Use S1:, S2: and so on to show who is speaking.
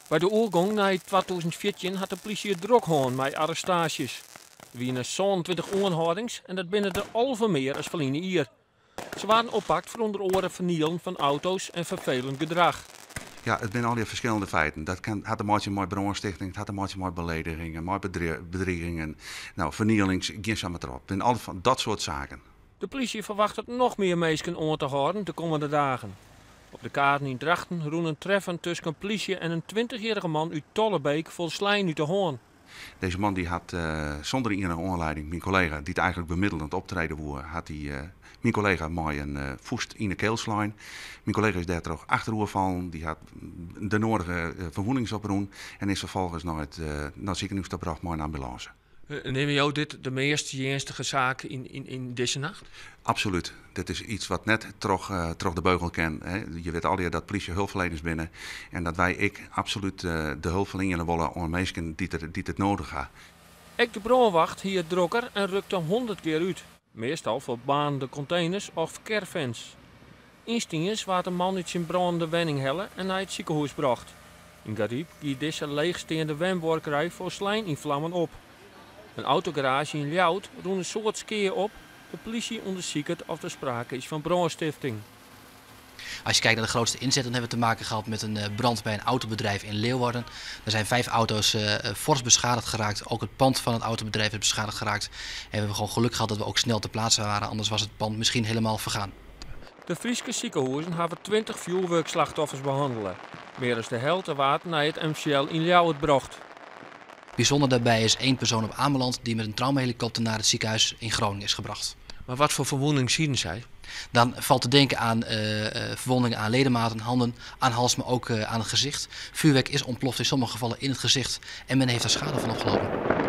S1: By de oergong nei 2014 hat de plysje it drok hân mei arrestaasjes. Der wiene 27 oanhâldings en dat binne der 11 mear as ferline jier. Se waarden oppakt foar ûnder oare fernielen fan auto's en ferfelend gedrach.
S2: Ja, it binne allegear ferskillende feiten. Dat kin, hat te meitsjen mei brânstichting, it hat te meitsjen mei beledigingen, mei bedrigingen, no, fernielings, gean sa mar troch. It binne al fan dat soart saken.
S1: De plysje ferwachtet noch mear minsken oan te hâlden de kommende dagen. Op de Kaden yn Drachten rûn in treffen tusken plysje en in 20-jierrige man út Tollebeek folslein út de hân.
S2: Deze man die hat sûnder ienige oanlieding myn kollega, dy't eigentlik bemiddeljend optrede woe, hat hy myn kollega mei in fûst yn de keel slein. Myn kollega is dêrtroch achteroer fallen, dy hat de nedige ferwûnings oprûn en is ferfolgens nei it nei it sikehûs ta brocht mei in ambulânse.
S1: Neame jo dit de meast earnstige saak yn dizze nacht?
S2: Absolút. Dit is iets wat net troch, troch de beugel kin. Je witte allegear dat plysje hulpferleners binne en dat wy ek absolút de hulp ferliene wolle oan minsken dy't, dy't it nedich ha.
S1: Ek de brânwacht hie it drokker en rukte 100 kear út. Meastal foar baarnende konteners of caravans. Yn Stiens waard in man út syn brânende wenning helle en nei it sikehûs brocht. Yn Garyp gie dizze leechsteande wenbuorkerij folslein yn flammen op. In autogaraazje yn Ljouwert rûn in soad skea op. De plysje ûndersiket oft der sprake is fan brânstifting.
S3: Als je kijkt naar de grootste inzet, dan hebben we te maken gehad met een brand bij een autobedrijf in Leeuwarden. Er zijn vijf auto's fors beschadigd geraakt. Ook het pand van het autobedrijf is beschadigd geraakt. En we hebben gewoon geluk gehad dat we ook snel ter plaatse waren. Anders was het pand misschien helemaal vergaan.
S1: De Fryske sikehuzen hawwe 20 fjoerwurkslachtoffers behannele. Mear as de helte waard nei it MCL yn Ljouwert brocht.
S3: Bijzonder daarbij is één persoon op Ameland die met een traumahelikopter naar het ziekenhuis in Groningen is gebracht.
S1: Mar wat foar ferwûnings hiene sy?
S3: Dan valt te denken aan verwondingen aan ledematen, handen, aan hals, maar ook aan het gezicht. Vuurwerk is ontploft in sommige gevallen in het gezicht en men heeft daar schade van opgelopen.